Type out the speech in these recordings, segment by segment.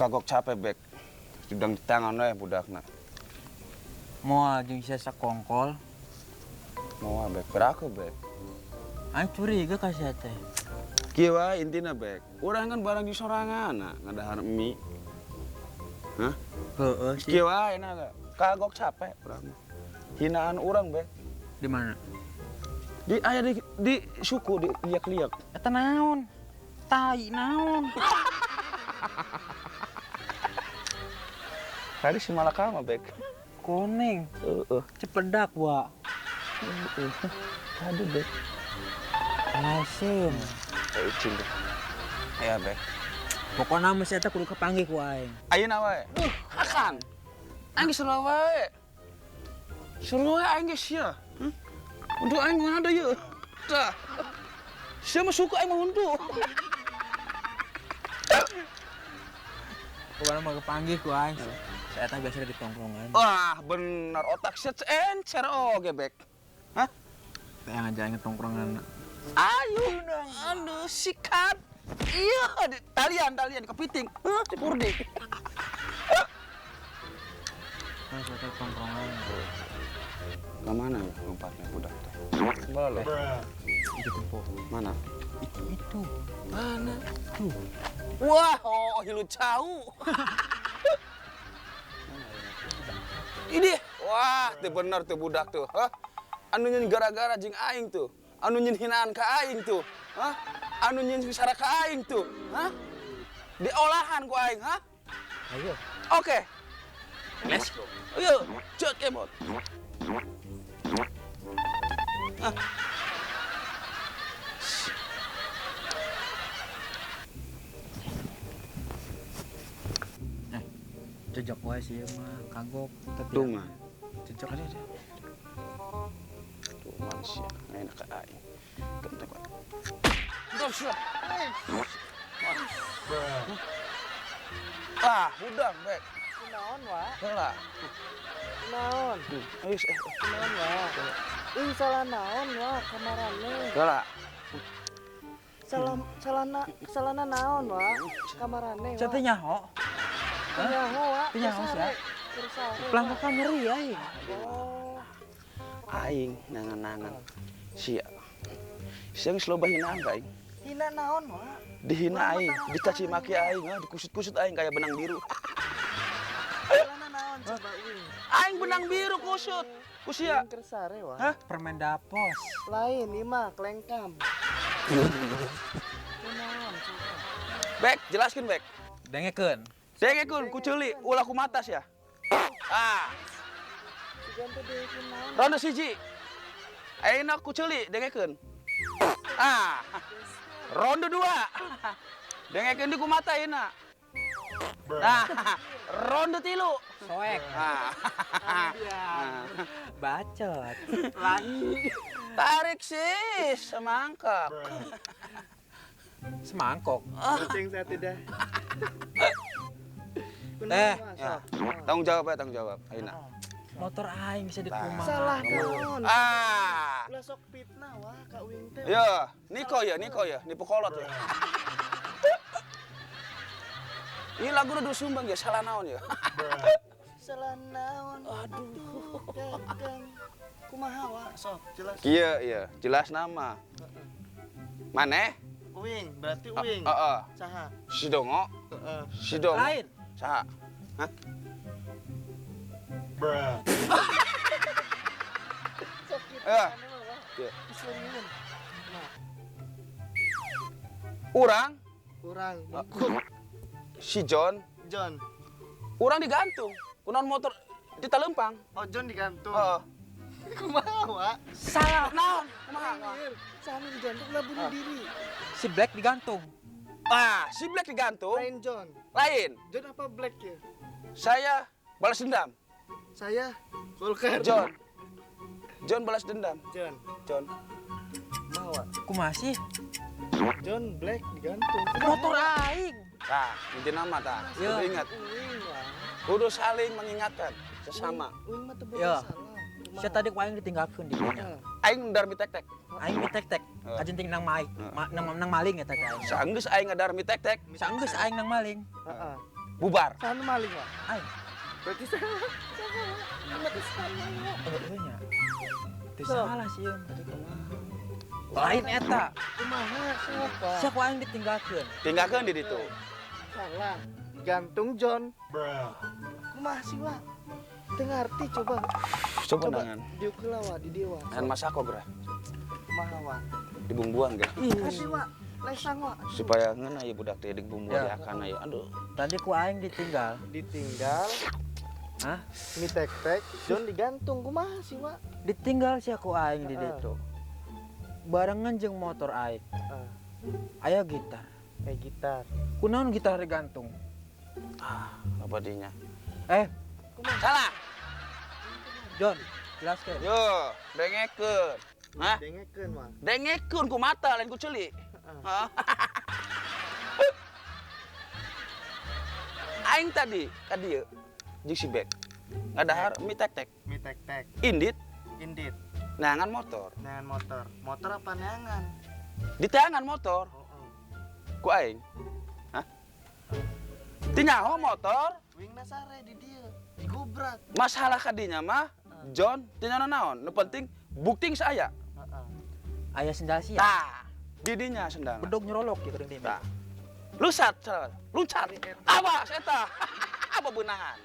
Kagok capek, Bek. Sedang di tangan we budakna. Moal jeung sia sakongkol. Moal, Bek. Peraku, Bek. Aing curiga ka sia teh. Kieu wae intina, Bek. Urang kan barang di sorangan, nah, ngadahar mie. Hah? Heeh sih. Kieu wae na kagok capek urang mah. Hinaan urang, Bek. Di mana? Di aya di suku di liak-liak. Eta naon? Tai naon? Tadi si malakama, Bek. Koneng. Heeh. Cepedak, wa. Heeh. Tadi, Bek. Asem. Icing, Bek. Ya, Bek. Pokokna mah si eta kudu kapanggih ku aing. Ayeuna wae. Duh, akan. Aing geus seru wae. Seru wae aing geus sia. Untuk aing ada yeuh. Tah. Sia mah suku aing mah huntu. Pokokna mah kepanggih ku aing. Si eta biasa di tongkrongan. Wah, bener otak sia encer oge, Bek. Hah? Teh ngajak aing tongkrongan. Ayo, aduh, sikat. Iya, talian, talian kepiting. Hah, dipurdi. Nah, si eta tongkrongan. Ke mana ya lompatnya budak teh? Boleh. Itu tempo. Mana? Itu. Mana? Tuh. Wah, oh, hilu cau. Ini, wah, tuh bener tuh budak tuh. Hah? Anu nyin gara-gara jeung aing tuh. Anu nyin hinaan ka aing tuh. Hah? Anu nyin sara ka aing tuh. Hah? Diolahan ku aing, hah? Ayo. Oke. Let's go. Ayo, cek kemot. Ah. Cocok wae sih mah, kagok tapi. Tuh mah. Cocok. Ada, ada. Tuh manusia, enak ka aing. Gentek wae. Tuh sia. Ah, udang, Bek. Naon, wa? Heula. Naon? Ayo, Naon, wa? Ih, salah naon, wa, kamarane. Heula. Salah salana salana naon, wa? Kamarane, wa. Sia teh nyaho. Teu nyaho, wa. Teu nyaho sia. Pelang ka nyeri aing. Oh. Aing nangan-nangan. Sia. Sia geus loba hinaan ka aing. Hina naon, wa? Dihina aing, dicaci maki aing, dikusut-kusut aing kayak benang biru. Salana naon coba uing? Aing benang biru kusut. Ku sia. Uing keur sare, wa. Hah? Permen dapos. Lain ieu mah klengkam. Naon coba? Bek, jelaskeun, Bek. Dengekeun. Dengekeun ku ceuli, ulah ku matas ya. Ah, Sigan teh dengekeun naon? ronde siji. Ayeuna ku ceuli dengekeun. Ah. Ronde 2. Dengekeun di ku mata ayeuna. Nah, ronde 3. Soek. Ah. Bacot. Lagi. Tarik sis, semangkok. Semangkok. Kucing saya tidak. Eh. Ya, tanggung jawab ya, tanggung jawab. Ayeuna. Motor aing bisa dikumaha. Salah naon? Ah. Ulah sok fitnah wah ka uing teh. Ya, Niko ya, Niko ya, nipu kolot ya. Ini lagu udah sumbang ya, salah naon ya. Salah naon? Aduh, dagang. Kumaha wa? Sok jelas. Iya, iya, jelas nama. Maneh? Uing, berarti uing. Heeh. Saha? Si Dongo, Heeh. si Dongo. Lain. Saha? Hah? Sok kitu Eh. maneh mah wah. Iya. Diseriun. Nah, Urang, urang si John, John. urang digantung. Kunaon motor ditalempang. Oh, John digantung. Heeh. Kumaha wa? Salah. Naon? Kumaha? Anjir, saha nu digantung lah bunuh diri. Si Black digantung. Ah, si Black digantung. Lain John. Lain. John apa Black ya? Saya balas dendam. Saya Golkar. John. John balas dendam. John. John. Kumaha wa? Kumaha sih? John Black digantung. Motor aing. Tah, inti nama tah. Iya. Kudu ingat. Uing wah. Kudu saling mengingatkan sesama. Uing mah teu Ya. boga salah. Sia tadi ku aing ditinggalkeun di dinya. Aing ndar mi tek-tek. Aing tek-tek. Kajenting nang maik, nang maling eta teh aing. Saenggeus aing ngadar mi tek-tek. Saenggeus aing nang maling. Heeh. Bubar. Saha nu maling, Wak? Aing. Berarti salah. Salah. Berarti salah, Wak. Heeh nya. Teu salah sih ieu. Lain eta. Kumaha sok, Wak? Sia ku aing ditinggalkeun. Tinggalkeun di ditu. Salah. Gantung John. Kumaha sih, Wak? Teu ngarti coba. Coba nangan. Diuk heula, Wak, di dieu, Wak. Ngan masako geura. Kumaha, Wak? Dibumbuan geura. Kasih, Wak. Lesang, Wak. Supaya ngeunah ieu budak teh dibumbuan Ya. diakan aya. Aduh. Tadi ku aing ditinggal. Ditinggal. Hah? Mie tek-tek, John digantung. Kumaha sih, Wak? Ditinggal sia ku aing di Heeh. ditu. Barengan jeung motor aing. Heeh. Aya gitar. Kayak gitar. Kunaon gitar digantung? Ah, apa dinya? Eh, Salah. John, jelaskeun. Yo, dengekeun. Hah? Dengekeun, Wak. Dengekeun ku mata lain ku ceuli. Hah? Aing tadi ka dieu jeung si Bek. Ngadahar mie tek-tek. Mie tek-tek. Indit Indit. neangan motor. Neangan motor. Motor apa neangan? Diteangan motor Oh, oh. ku aing. Hah? Teu nyaho motor, Wingna sare di dieu. Digobrak. masalah kadinya mah John teu nyaho naon. Nu penting bukti geus aya. Heeh. Aya sendal sia. Tah, didinya sendal. Bedog nyerolok ya geuning Tah. Lusat, salah. Luncat. Awas eta. Bebeunangan.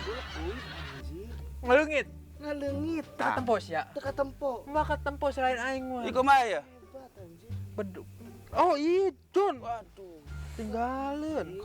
Bulek duit anjir. Ngaleungit. Ngaleungit. Teu katempo sia. Teu katempo. Mah katempo selain aing mah. Ieu kumaha ya? Hebat anjir. Bedog. Oh, iya, John. Waduh. Tinggalin.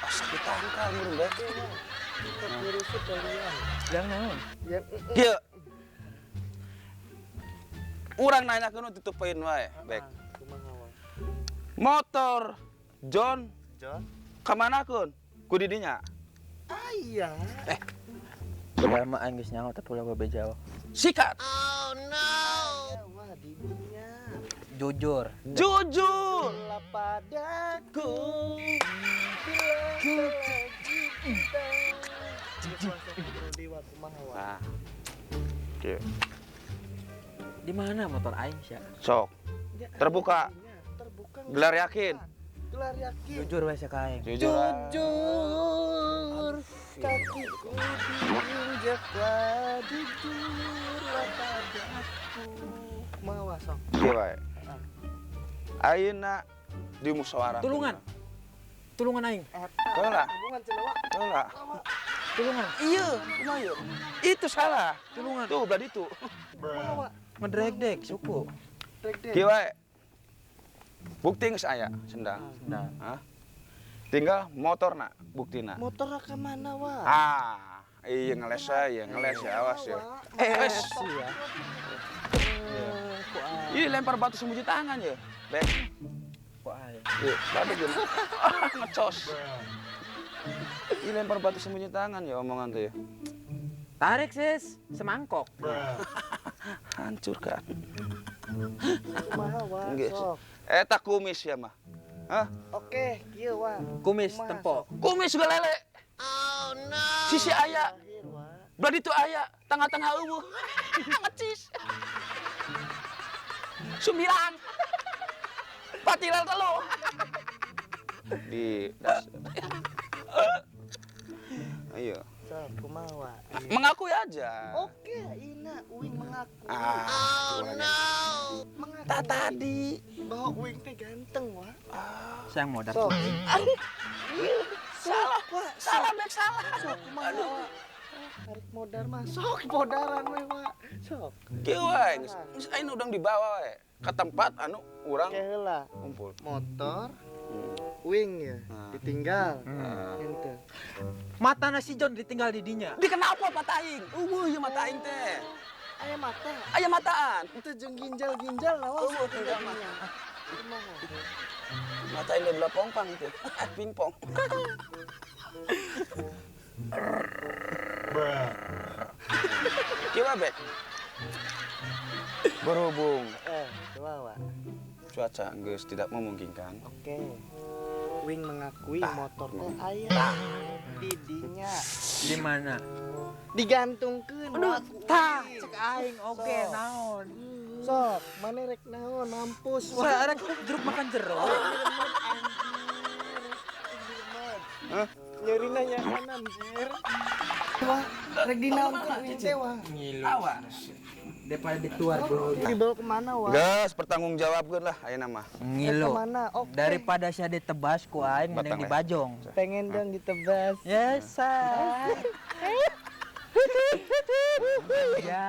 Asa ditangkal meureun Bek. Tetep nyerusut kalian. Yang naon? Yang Kieu. Urang nanyakeun nu tutupeun wae, Bek. Kumaha, Wak? Motor John John? kamanakeun? Ku didinya. Aya. Padahal mah aing geus nyaho tapi ulah bebeja. Sikat. Aya, Wak, di dinya. Jujur. Jujur. Bila padaku bila telah cinta. Dewa kumaha, Wak? Nah. Kieu. Di mana motor aing sia? Sok. Terbuka. Terbuka. Gelar yakin. Gelar yakin. Jujur we sia ka aing. Jujur. Jujur kakiku diinjak wah jujurlah padaku. Kumaha, Wak, sok? Kieu wae. Ayeuna di musyawarah. Tulungan. Tulungan aing. Eta. Heula. Hubungan cenah, Wak. Heula. Tulungan. Iya, kumaha ieu? Itu salah. Tulungan. Tuh belah ditu. Kumaha, Wak? Ngedrek-dek suku. Rek deh. Kieu wae. Bukti geus aya sendang. Nah, Hah? Tinggal motorna buktina. Motor ke mana, Wak? Ah, iya ngeles ya, ngeles ya, awas ya. eh Wes. sia. Ku aing. Ih, lempar batu sembunyi tangan ya. Bek. Ku aing. Iya, batu gimana? Ah, ngecos. Ih, lempar batu sembunyi tangan ya omongan tuh ya. Tarik sis, semangkok. Hancurkan. Kumaha, Wak? Geus. Sok. Eta kumis ya mah. Hah? Oke, kieu, Wak. Kumis Kumaha, tempo. sok? Kumis juga lele. Oh no. Sisi aya. Terakhir, Wak. Belah ditu aya, tengah-tengah eueuh. Ngecis. Sembilan. Patilal telu. Di das. Ayo. Sok, kumaha, Wak? Mengakui aja. Oke, Ina, uing mengaku. Ah, oh, no. Mengaku. Tak tadi. Bahwa uing teh ganteng, Wak. Sayang modal. Sok. Salah. Wak, Salah, Bek, salah. Sok, kumaha, Wak? Tarik modar mah, sok modaran we, Wak. Sok. Kieu wae, geus geus ayeuna udang dibawa wae ke tempat anu urang Oke heula. kumpul. Motor wing ya, ditinggal. Ente. Mata si John ditinggal di dinya. Dikenapa mata aing? Eueuh ieu mata aing teh. Aya mata. Aya mataan. Itu jeung ginjal-ginjal lah, Wak. Eueuh, ginjal mah. Kumaha? Mata aing belah pongpang itu. Pingpong. Kieu Bek. Berhubung Coba, Wak. cuaca geus tidak memungkinkan. Oke. Wing mengakui motor teh aya didinya Di mana? digantungkeun. Aduh, Wak, ku tah, uing. cek aing oke Sok. naon. Sok, mana rek naon mampus. Wak. Saya rek jeruk makan jeruk. Anjir. Hah? Nyerina nyaman anjir. Wah, rek dinaonkeun uing teh wah. Ngilu. Awas. Daripada dituar bro. Dibawa kemana wah? Geus pertanggungjawabkeun lah ayeuna mah. Ngilu. Kemana? Oke. Daripada sia ditebas ku aing mending Batang, ya. dibajong. Pengen dong ditebas. Yes. Ya.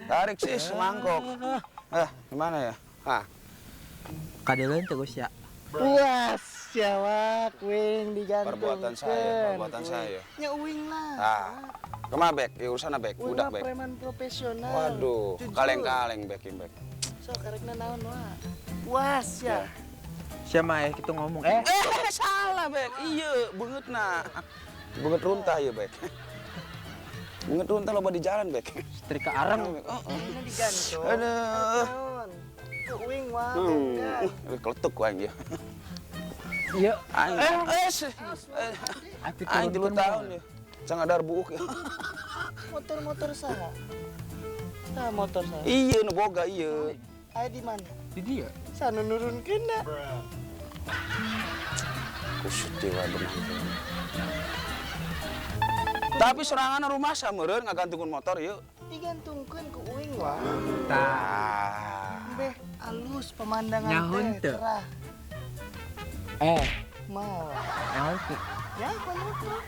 Tarik sih semangkok. Ah, gimana ya? Ah, Kadeleun teu geus ya. Puas ya wak, wing digantungkeun. Perbuatan saya, perbuatan saya. Nya uing lah. Ah. Kemana bek? Ya urusan bek, Uing budak mah bek. preman profesional. Waduh, Jujur. kaleng-kaleng bek ini, bek. Sok karekna naon wah. Puas ya. Sia mah kitu ngomong Salah bek. Iya, beungeutna. Beungeut runtah ya bek. Beungeut runtah loba di jalan bek. setrika areng. Oh, oh. Ini digantung. Aduh. Naon? Ku uing wah. Keletuk ku aing ya. Iya. Aing. Ati Aing 3 tahun ya. Can ngadar buuk ya. Motor-motor saha? Saha motor saha? Iya, nu boga iya. Aya di mana? Di dia. Sana nurunkeun da. Kusut dewa benang. Tapi serangan rumah meureun ngagantungkeun motor yeuh. Digantungkeun ku uing wah. Tah. Beh, alus pemandangan Nyahun teh teu? cerah. Mau. Nyaho teu? Ya, apa motor?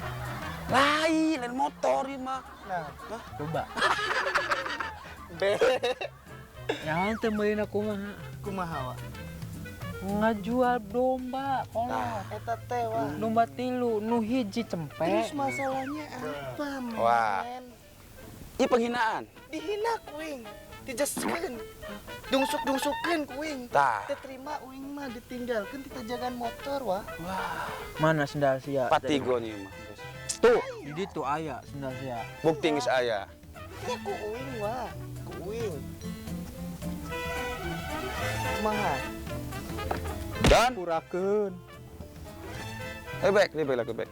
Lain, lain motor ieu mah. Nah, Coba. beh. Nyaho teu meulina kumaha? Kumaha wa? Ngajual domba kolot. Eta teh wah. Domba tilu nu hiji cempe. Terus masalahnya apa, men? Wah. Ieu penghinaan. Dihina kuing, dijeskeun. Dungsuk-dungsukeun kuing. Tah. Teu terima uing mah ditinggalkeun ditajagan motor wah. Wah, Mana sendal sia? patigo nya mah. Tuh, di ditu aya sendal sia. Bukti geus aya. Ya ku uing wah, ku uing. Kumaha? Dan Purakeun. Bek, ini bek lagu bek.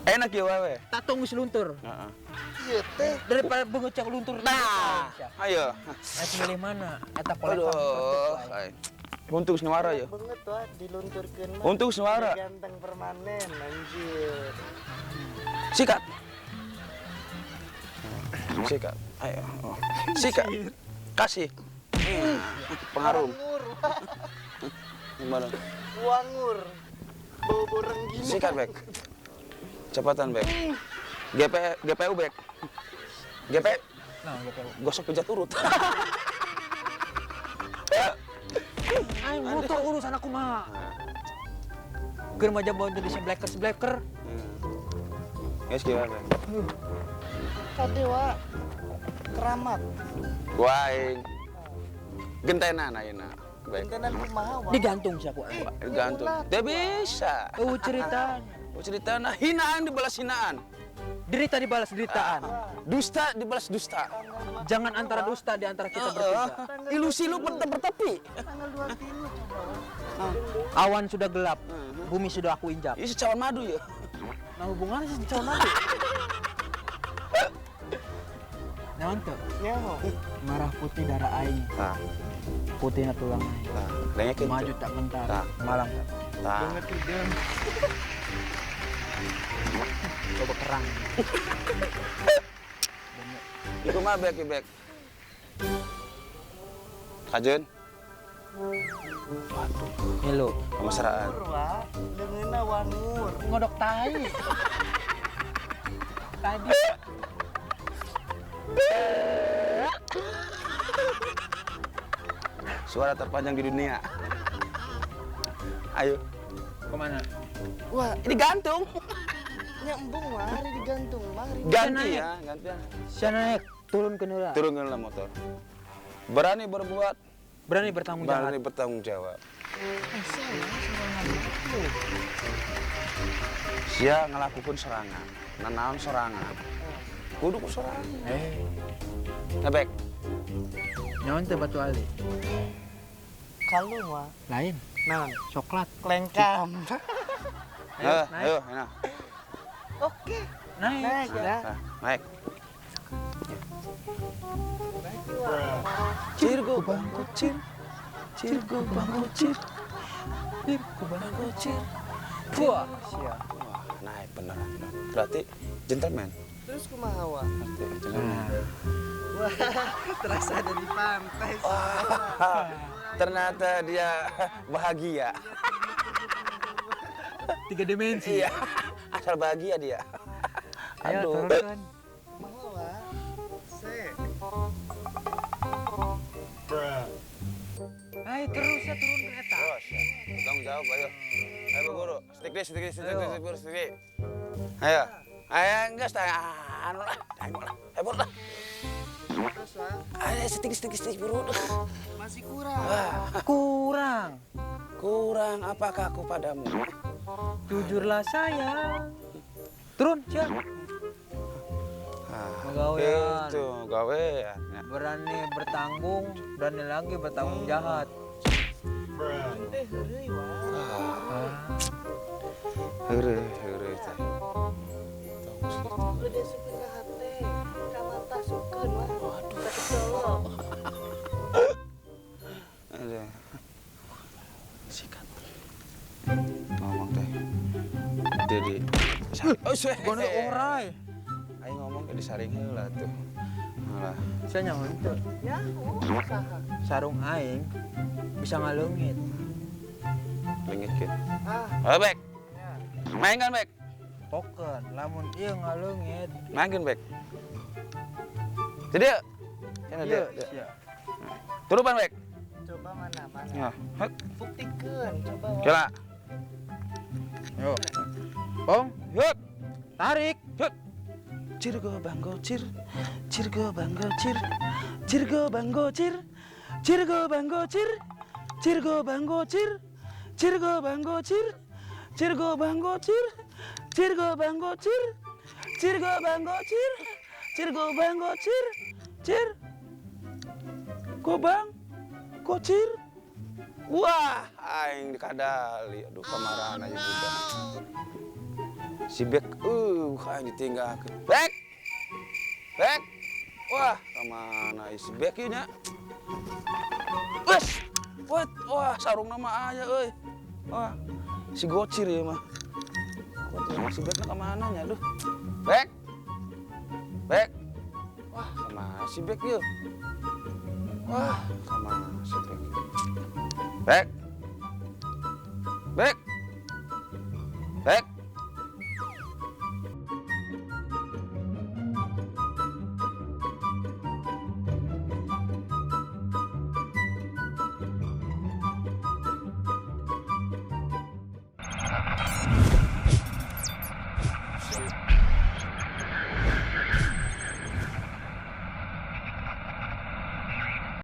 Enak ya wae. Tatung geus luntur. Heeh. Ieu teh Daripada beungeut cak luntur. Nah, ayo. Eta milih mana? Eta kolektor. Aduh, ay. Untung suara ya. Banget wah dilunturkeun mah. Untung suara. Ganteng permanen anjir. Sikat. Sikat. Ayo. Oh. Sikat. Kasih. Pengharum. Wangur, wah. Gimana? Wangur. Bau-bau rengginang. Sikat, Bek. Cepatan, Bek. GP, GPU, Bek. GP, Nah, GPU. gosok pijat urut. Aing motor urusan aku mah. Keur mah jabon jadi sebleker-sebleker. Guys, gimana, Bek? Kade wa. Keramat. Gua aing. Gentenan ayeuna, Bek. Gentenan kumaha wa? Digantung sih aku. aing. Gantung. Dia bisa. Oh, cerita. Oh, cerita nah, hinaan dibalas hinaan. Derita dibalas deritaan. Dusta dibalas dusta. Jangan antara dusta di antara kita bertiga. Ilusi lu bertepi. Tanggal 23 coba. Wak. Awan sudah gelap, bumi sudah aku injak. Ini secawan madu ya. Nah, hubungannya sih cawan madu. Naon tuh? Nyaho. Merah putih darah aing, Nah, putihnya tulang aing. nah, lengekeun Maju tak gentar, Tah. malang tak. Tah. Banget hidung. Coba kerang. Iku mah bek bek. Kajeun, Hello. kemesraan. Wangur wa. Leungeunna wangur. Ngodok tai. Tadi. Suara terpanjang di dunia. Ayo. Kemana? Wah, Ini gantung. nya embung mah hari digantung mah hari. Ganti ya, ganti ya. Sia naik, turun ke nula. Turunkanlah motor. Berani berbuat, Berani bertanggung jawab. berani bertanggung jawab. Sia ngelakukan serangan, nanaon serangan. Kudu ku serangan. Nah, Bek. Nyawan teh batu ali. Kalung wa. Lain, Naon? coklat. Klengkam. Ayo, naik. ayo, enak. Oke. Naik. Naik ya. Nah, naik. Cirgo bang kucir, cirgo bang kucir, Cirgo bang kucir, Wah, sia. Wah, naik beneran. Berarti gentleman. Terus kumaha, Wa? Berarti gentleman. Wah, terasa ada di pantai. Wah, ternyata dia bahagia. Tiga dimensi. Iya, asal bahagia dia. Ayo Aduh. turunkan. Kumaha, Wa? Se. Ayo terus ya turunkan eta. Terus, ya. Tanggung jawab, ayo. Ayo, Bu Guru. Stick deh, stick deh, stick deh, stick, stick, stick. Ayo. Ayo, enggak, anu lah, tengok lah, hebat lah. Terus, Wa. Ayo, stick, stick, stick, buru. Masih kurang. Wah, Kurang. kurang apakah aku padamu? Jujurlah sayang. Turun, sia. Ah, Gawean. gitu, gawean. Ya. Berani bertanggung, berani lagi bertanggung jahat. Teh heureuy, Wa. Ah, Heureuy, heureuy teh. Tong situ. Gede sukeun ka hate, ka mata sukeun, Wa. Waduh. Ka Aduh. Sikat. Ngomong teh. Jadi oh, seh. Gono orai. Aing ngomong ke disaring heula tuh. Malah. Saya nyaman tuh. Ya, oh, saha. Sarung aing bisa ngaleungit. Leungit kieu. Ah, Ayo, Bek. ya. Main kan, Bek? Poken, lamun ieu ngaleungit. Main kan, Bek? Jadi yuk. Sana Ieu, dia. sia. Turupan, Bek. Coba mana mana. Ya. Hek. Buktikeun, coba, Wa. Kela. Yo. Pong, Hup. tarik. Hup. Cirgo banggo cir. Cirgo banggo cir. Cirgo banggo cir. Cirgo banggo cir. Cirgo banggo cir. Cirgo banggo cir. Cirgo banggo cir. Cirgo banggo cir. Cirgo banggo cir. Cirgo banggo cir. Cir. Gobang. Kocir. Wah, aing dikadali. Aduh, kemarahan aja budak. Si Bek, aing ditinggalkeun. Bek! Bek! Wah, kemana si Bek ieu nya? Wes! Wah, wah, sarungna mah aya euy. Wah, si gocir ieu mah. Gocir, si Bekna kemana nya, aduh. Bek! Bek! Wah, kemana si Bek ieu? Wah, kemana si Bek? Bek! Bek! Bek!